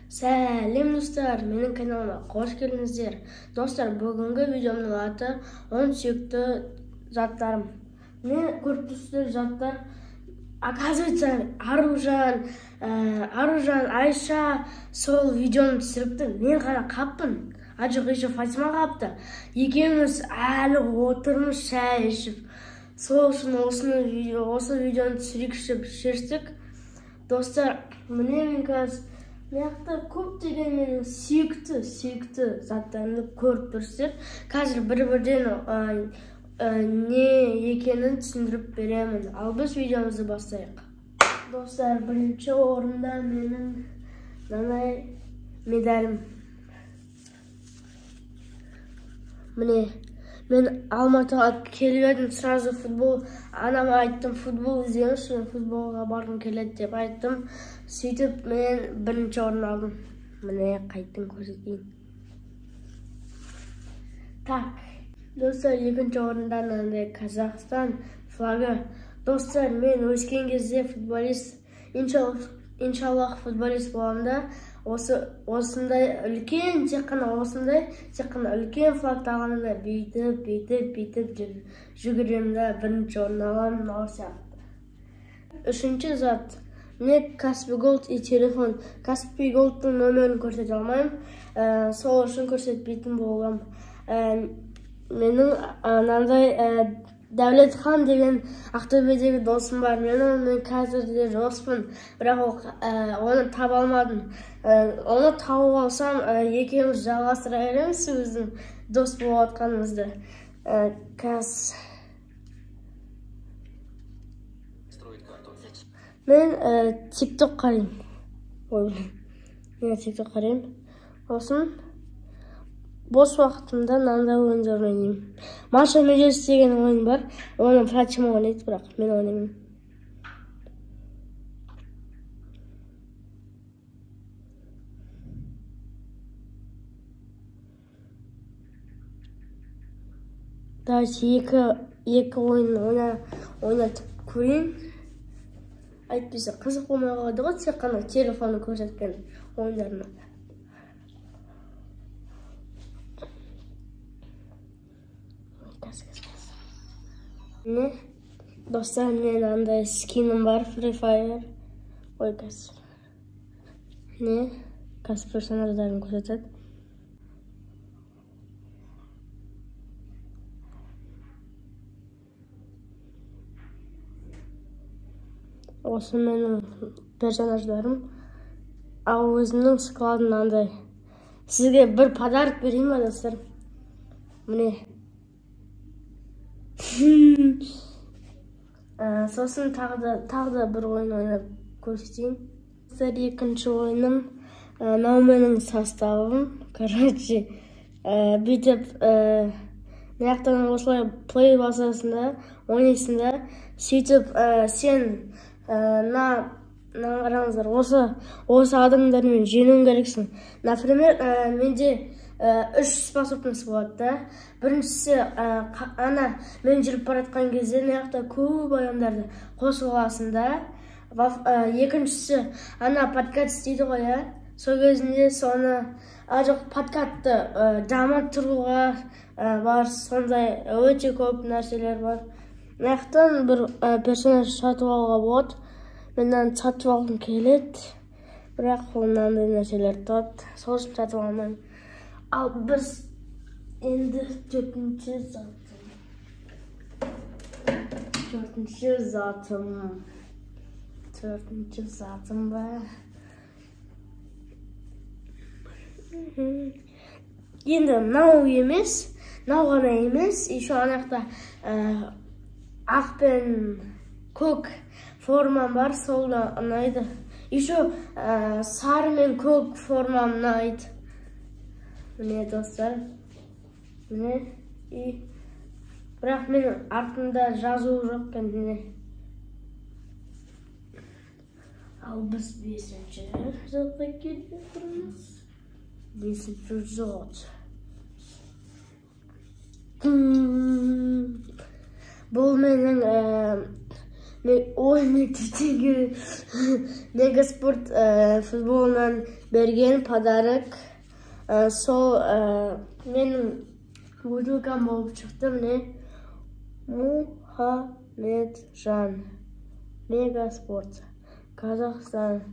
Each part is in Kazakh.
Сәлем достар, менің каналыма қош келдіңіздер. Достар, бүгінгі видеомның аты 10 сүйікті заттарым. Мен көріп тұрсыздар заттар. Оказывается, Аружан, Айша сол видеоны түсіріпті. Мен ғана қаппын. А жоқ, еще Фатима қапты. Екеуміз әлі отырмыз шай ішіп. Сол үшін осы видеоны түсірейікші деп шештік. Достар, міне мен қазір мына көптеген менің сүйікті заттарымды көріп тұрсыздар. Қазір бір-бірден не екенін түсіндіріп беремін. Ал біз видеомызды бастайық. Достар, бірінші орында менің мынандай медалім. Міне, мен Алматыға келіп едім, сразу футбол, анама айттым, футбол іздеңізші, мен футболға барғым келеді деп айттым. Сөйтіп мен бірінші орын алдым. Міне, қайттың көрсетейін. Так, достар, екінші орында мынандай Қазақстан флагы. Достар, мен өскен кезде футболист, иншаллах футболист боламын да, осындай үлкен, тек қана осындай, тек қана үлкен флагты аламын да, бүйтіп, бүйтіп, бүйтіп жүгіремін да, бірінші орын аламын, мынау сияқты. Үшінші зат, міне Kaspi Gold и телефон. Kaspi Gold'тың нөмірін көрсете алмаймын, сол үшін көрсетпейтін болғам. Менің мынандай Дәулетхан деген Ақтөбедегі досым бар. Мен онымен қазір де доспын, бірақ оны таба алмадым. Оны тауып алсам, екеуміз жалғастыра береміз өзінің дос болып жатқанымызды. Қазір мен TikTok қараймын. Ой, мен TikTok қараймын. Сосын бос уақытымда мынандай ойындар ойнаймын. Маша Медведь деген ойын бар. Оны Фатима ойнайды, бірақ мен ойнамаймын. Давайте екі ойын ойнатып көрейін. Әйтпесе қызық болмай қалады ғой, тек қана телефонды көрсеткен ойындарына. Не? Достар, мен андай скиным бар, Free Fire. Ой, қазір. Не? Қазір персонаждарын көрсетеді. Осы менің персонаждарым. Ал өзімнің складым андай. Сізге бір подарок берейін ба, достар? Міне. Сосын тағы да бір ойын ойнап көрсетейін. Достар, екінші ойыным мынау менің составым. Короче, бүйтіп мына жақтан осылай плей басасың да, ойнайсың да. Сөйтіп сен мына қараңыздар, осы адамдармен жеңуің керексің. Например, менде үш способность болады да. Біріншісі, ана мен жүріп бара жатқан кезде мына жақта көп адамдарды қосып аласың да. Екіншісі, ана подкат істейді ғой, ә? Сол кезінде соны, а жоқ, подкатты жамап тұруға бар, сондай өте көп нәрселер бар. Мына жақтан бір персонаж сатып алуға болады. Мен мынаны сатып алғым келеді, бірақ ол мынандай нәрселер тұрады, сол үшін сатып алмаймын. Ал біз енді төртінші затым. Төртінші затым ба? Енді мынау емес, мынау ғана емес, еще ана жақта ақ пен көк формам бар, сол да ұнайды. Еще сары мен көк формам ұнайды. Міне, достар, міне, и бірақ менің артымда жазу жоқ екен, міне. Ал біз бесінші затқа келіп отырмыз. Бесінші зат. Бұл менің Мектептегі Мегаспорт футболынан берген подарок. Сол менің бутылкам болып шықты. Міне, Мұхамеджан, Мегаспорт, Қазақстан,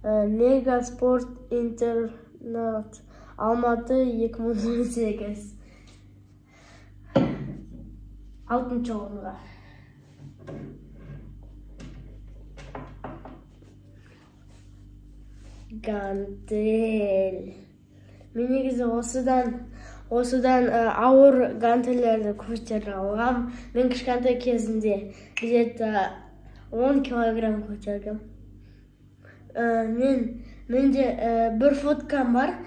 Мегаспорт интернат, Алматы 2018. 6-шы орынға гантель. Мен негізі осыдан ауыр гантельдерді көтере алғам. Мен кішкентай кезімде где-то 10 килограмм көтергем. Менде бір фоткам бар.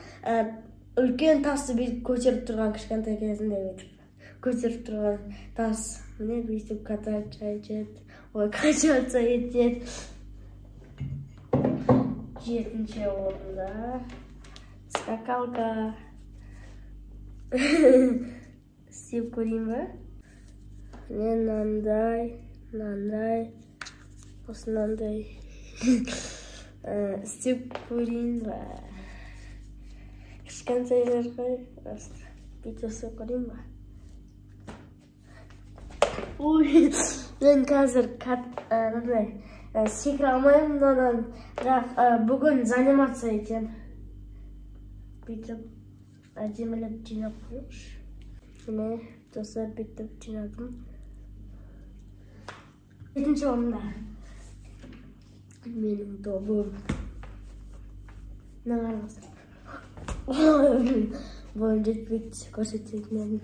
Үлкен тасты бүйтіп көтеріп тұрған, кішкентай кезімде бүйтіп көтеріп тұрған тас. Міне, бүйтіп кататься етеді. Ой, качаться етеді. 7-ші орында скакалка. Істеп көрейін ба? Міне, мынандай, мынандай, осындай істеп көрейін ба? Кішкентайлар ғой, просто бүйтіп істеп көрейін ба? Ой, мен қазір мынандай секіре алмаймын мынадан, бірақ бүгін заниматься етемін. Бүйтіп әдемілеп жинап қояйықшы. Міне, достар, бүйтіп жинадым. 7-ші орында менің добым. Мына қараңыздар. Бойым жетпейді, көрсететін едім.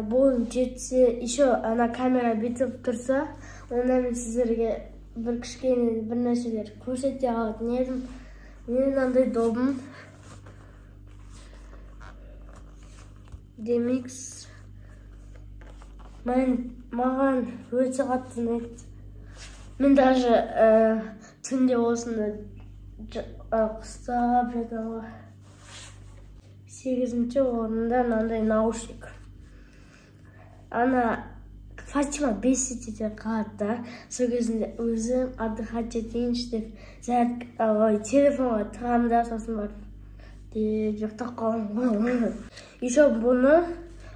Бойым жетсе, еще ана камера бүйтіп тұрса, онда мен сіздерге бір кішкене бір нәрселер көрсете алатын едім. Менің мынандай добым. Демикс. Маған өте қатты ұнайды. Мен даже түнде осыны қыстап жатамын ғой. 8-ші орында мынандай наушник. Ана Фатима бесить ете қалады да, сол кезінде өзім отдыхать етейінші деп телефонға тығамын да, сосын барып деп ұйықтап қаламын ғой. Еще бұны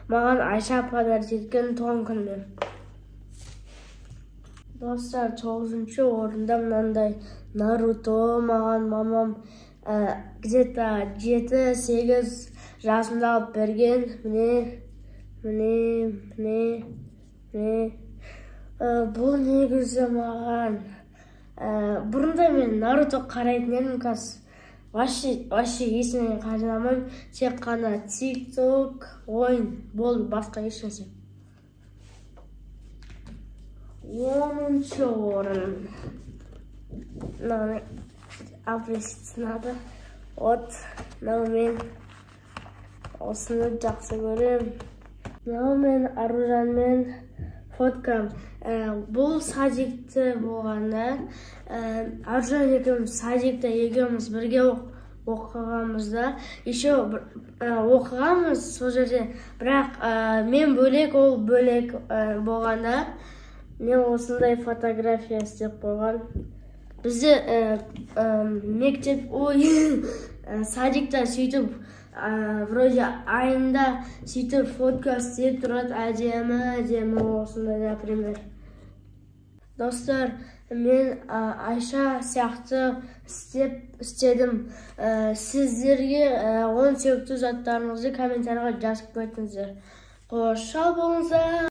маған Айша подарок еткен туған күніме. Достар, 9-шы орында мынандай Наруто. Маған мамам где-то 7-8 жасымда алып берген. Міне, міне, міне, міне. Бұл негізі маған бұрында мен Наруто қарайтын едім, қазір вообще есімнен қажырамаймын. Тек қана TikTok, ойын болды, басқа ешнәрсе. 10-шы орын. Мынаны обрезать надо. Вот, мынау мен осыны жақсы көремін. Мынау мен Аружанмен фоткам. Бұл садикте болғанда, Аружан екеуміз садикте екеуміз бірге оқығанбызда, еще оқығанбыз сол жерде, бірақ мен бөлек, ол бөлек болғанда, мен осындай фотография істеп қойған. Бізде мектеп, ой, садикта сөйтіп, вроде айында сөйтіп фотка істеп тұрады, әдемі, әдемі осындай, например. Достар, мен Айша сияқты істедім. Сіздерге 10 сүйікті заттарыңызды комментарийға жазып кетіңіздер. Қош, сау болыңыздар.